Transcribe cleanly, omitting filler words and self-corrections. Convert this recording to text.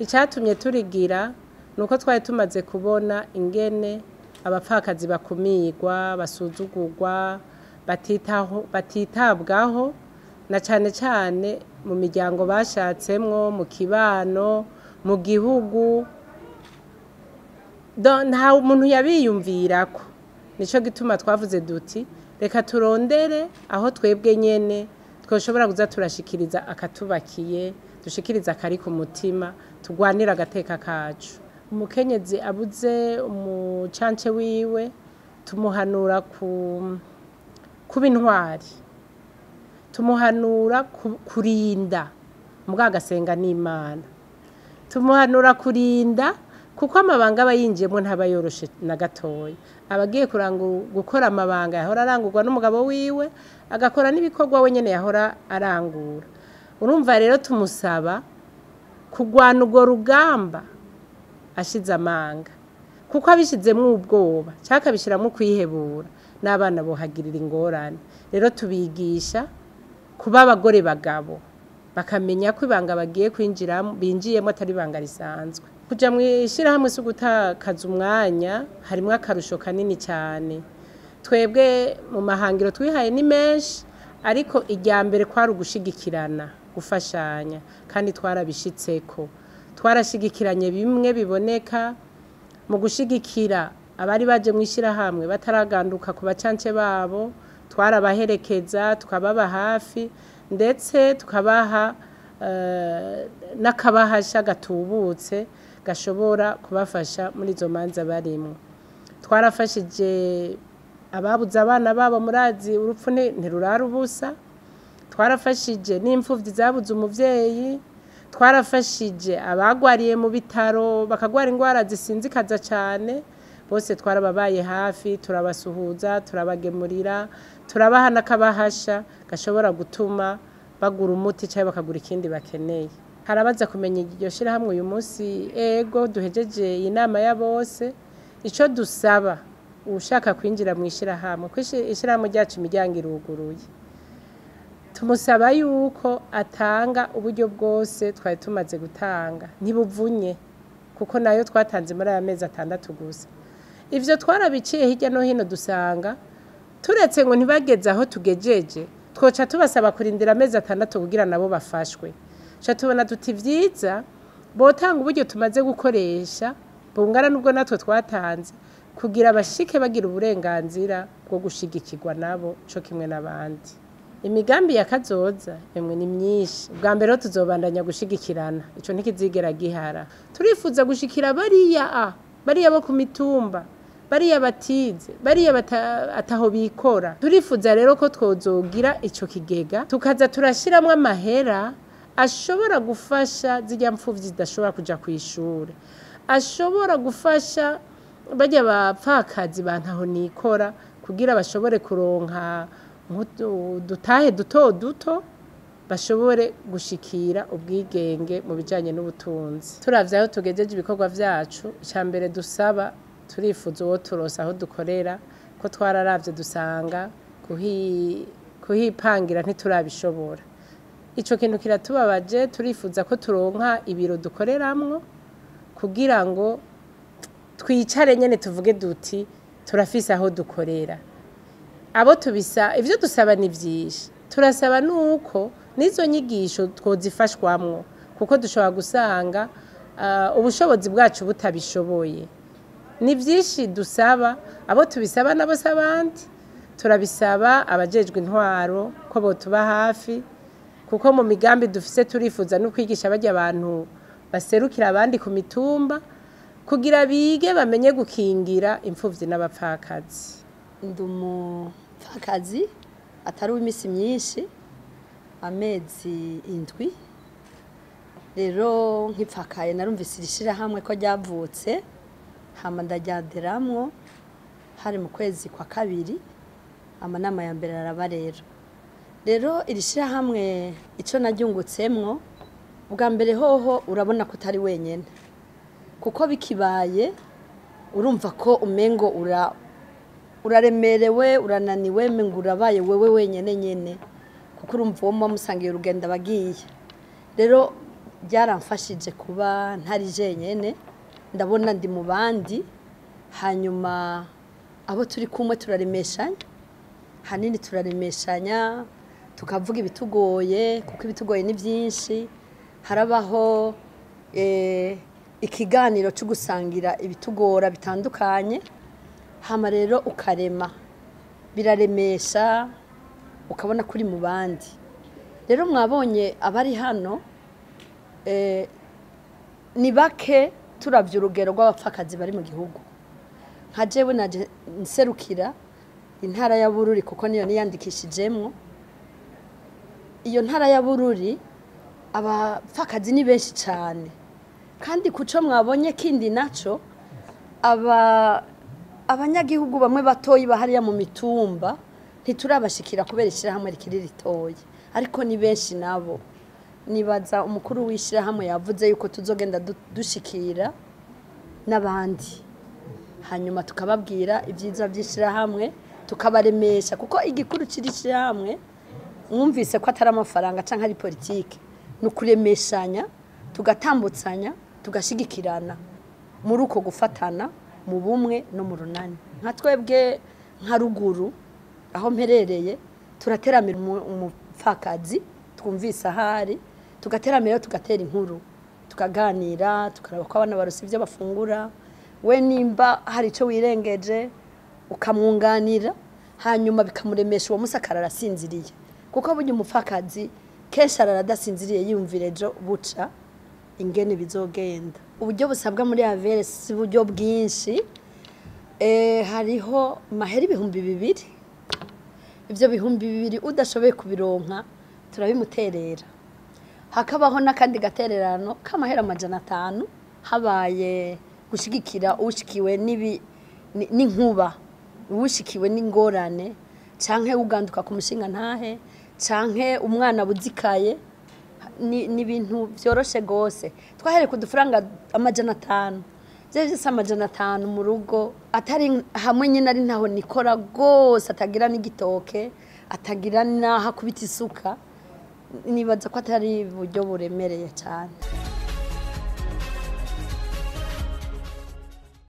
Icyatumye turigira ni uko twari tumaze kubona ingene abapfakazi bakumirwa, basuzugurwa, batitabwaho na cyane cyane mu miryango bashatsemwo, mu kibano, mu gihugu. Nta muntu yabiyumvirako. Nico gituma twavuze duti reka turondere aho twebwe nyene twoshobora kuza turashikiriza akatubakiye, dushikiriza akari ku mutima, tugwanira agateka kacu. Umukenyezi abuze umucance wiwe tumuhanura kuba intwari, tumuhanura kurinda mbwa agasenga n'Imana, tumuhanura kurinda kuko amabanga aba yinjiyemo ntaba yoroshe na gatoya. Aba agiye gukora amabanga yahora arangurwa n'umugabo wiwe, agakora n'ibikorwa we nyene yahora arangura. Urumva rero tumusaba kugwana urwo rugamba ashize amanga, kuko abishizemwo ubwoba canke akabishiramwo kwihebura, n'abana bohagirira ingorane. Rero tubigisha kuba abagore bagabo, bakamenya ko ibanga bagiye kwinjiramo binjiyemo atari ibanga risanzwe. Kuja mw'ishirahamwe si ugutakaza umwanya, harimwo akarusho kanini cyane. Twebwe mu mahangiro twihaye ni menshi, ariko irya mbere kwari ugushigikirana, gufashanya, kandi twarabishitseko. Twarashigikiranye bimwe biboneka mu gushigikira abari baje mw'ishirahamwe bataraganduka ku bacance babo, twarabaherekeza, tukababa hafi, ndetse tukabaha n'akabahasha gatubutse gashobora kubafasha muri izo manza barimwo. Twarafashije ababuze abana babo, murazi urupfu ntirurara ubusa. Twarafashije n'imfuvyi zabuze umuvyeyi, twarafashije abagwariye mu bitaro bakagwara ingwara zisinzikaza cane, bose twarababaye hafi, turabasuhuza, turabagemurira, turabaha n'akabahasha gashobora gutuma bagura umuti cyangwa bakagura ikindi bakeneye. Harabaza kumenya iryo shirahamwe uyu munsi, ego duhejeje iyi nama ya bose. Ico dusaba ushaka kwinjira mu ishirahamwe, kuko ishirahamwe ryacu imiryango iruguruye, tumusaba yuko atanga uburyo bwose twari tumaze gutanga, ntibuvunye, kuko nayo twatanze muri aya mezi 6 gusa. Ivyo twarabiciye hirya no hino, dusanga turetse ngo ntibageze aho tugejeje, twoca tubasaba kurindira amezi 6 kugira nabo bafashwe. Ca tubona duti vyiza botanga uburyo tumaze gukoresha bungana n'ubwo natwe twatanze, kugira bashike bagira uburenganzira bwo gushigikirwa nabo co kimwe n'abandi. Imigambi ya kazoza emwe ni myinshi. Ubwa mbere tuzobandanya gushigikirana, ico ntikizigera gihara. Turifuza gushikira bariya bo ku mitumba, bariya batize, bariya ataho bikora. Turifuza rero ko twozogira ico kigega, tukaza turashiramwo amahera ashobora gufasha zirya mfuvyi zidashobora kuja kw'ishure, ashobora gufasha barya bapfakazi bantaho nikora, kugira bashobore kuronka udutahe duto duto, bashobore gushikira ubwigenge mu bijanye n'ubutunzi. Turavye aho tugejeje ibikorwa vyacu, ica mbere dusaba, turifuza uwo turonsa aho dukorera, ko twararavye dusanga kuhipangira ntiturabishobora. Ico kintu kiratubabaje, turifuza ko turonka ibiro dukoreramwo kugira ngo twicare nyene tuvuge duti turafise aho dukorera. Abo tubisa, ivyo dusaba ni vyinshi. Turasaba nuko nizo nyigisho twozifashwamwo, kuko dushobora gusanga ubushobozi bwacu butabishoboye. Ni vyinshi dusaba, abo tubisaba nabo s'abandi. Turabisaba abajejwe intwaro ko botuba hafi, kuko mu migambi dufise turifuza no kwigisha barya abantu baserukira abandi ku mitumba, kugira bige bamenye gukingira imfuvyi n'abapfakazi. Ndi umupfakazi atari uw'imisi myinshi, amezi 7. Rero nkipfakaye narumvise iri shirahamwe ko ryavutse, hama ndajyaderamwo, hari mu kwezi kwa 2, amanama ya mbere araba. Rero rero iri shirahamwe ico naryungutsemwo, ubwa mbere hoho urabona ko utari wenyene, kuko bikibaye urumva ko umengo uraremerewe, urananiwe, mengo urabaye wewe wenyene nyene, kuko urumva uwo muba musangiye urugendo abagiye. Rero Ryaramfashije kuba ntari jenyene, ndabona ndi mu bandi, hanyuma abo turi kumwe turaremeshanya, hanini turaremeshanya, tukavuga ibitugoye, kuko ibitugoye ni byinshi. Harabaho ikiganiro cyo gusangira ibitugora bitandukanye, hama rero ukarema, biraremesha, ukabona kuri mu bandi. Rero mwabonye abari hano ni bake turavye urugero rw'abapfakazi bari mu gihugu. Nka jewe naje nserukira intara ya Bururi kuko niyo niyandikishijemwo. Iyo ntara ya Bururi abapfakazi ni benshi cyane, kandi kuco mwabonye kindi naco abanyagihugu bamwe batoyi bahariya mu mitumba ntiturabashikira kubera ishyirahamwe rikiri ritoyi, ariko ni benshi nabo. Nibaza umukuru w'ishyirahamwe yavuze yuko tuzogenda dushikira n'abandi, hanyuma tukababwira ibyiza by'ishyirahamwe, tukabaremesha, kuko igikuru kiri ishyirahamwe mwumvise ko atari amafaranga canke ari politike, ni ukuremeshanya, tugatambutsanya, tugashigikirana muri uko gufatana mu bumwe no mu runani. Nka twebwe nka ruguru aho mperereye turateramira umupfakazi twumvise ahari, tugateramira, tugatera inkuru, tukaganira, tukaraba ko abana barose ibyo bafungura, we nimba hari icyo wirengeje ukamwunganira, hanyuma bikamuremesha uwo musi akarara asinziriye, kuko burya umupfakazi kenshi arara adasinziriye yiyumvira ejo buca ingene bizogenda. Uburyo busabwa muri AVR si uburyo bwinshi, hariho mahera 2000. Ivyo 2000 udashoboye kubironka turabimuterera. Hakabaho n'akandi gatererano k'amahera 500 habaye gushigikira ushikiwe n'inkuba, ushikiwe n'ingorane, canke uganduka ku mushinga ntahe, canke umwana buzikaye. Ni ibintu vyoroshe gose. Twahereye ku dufaranga 500, vyo vyose 500 mu rugo, atari hamwe nyine ari ntaho nikora gose, atagira n'igitoke, atagira n'aho akubita isuka. Nibaza ko atari uburyo buremereye cyane.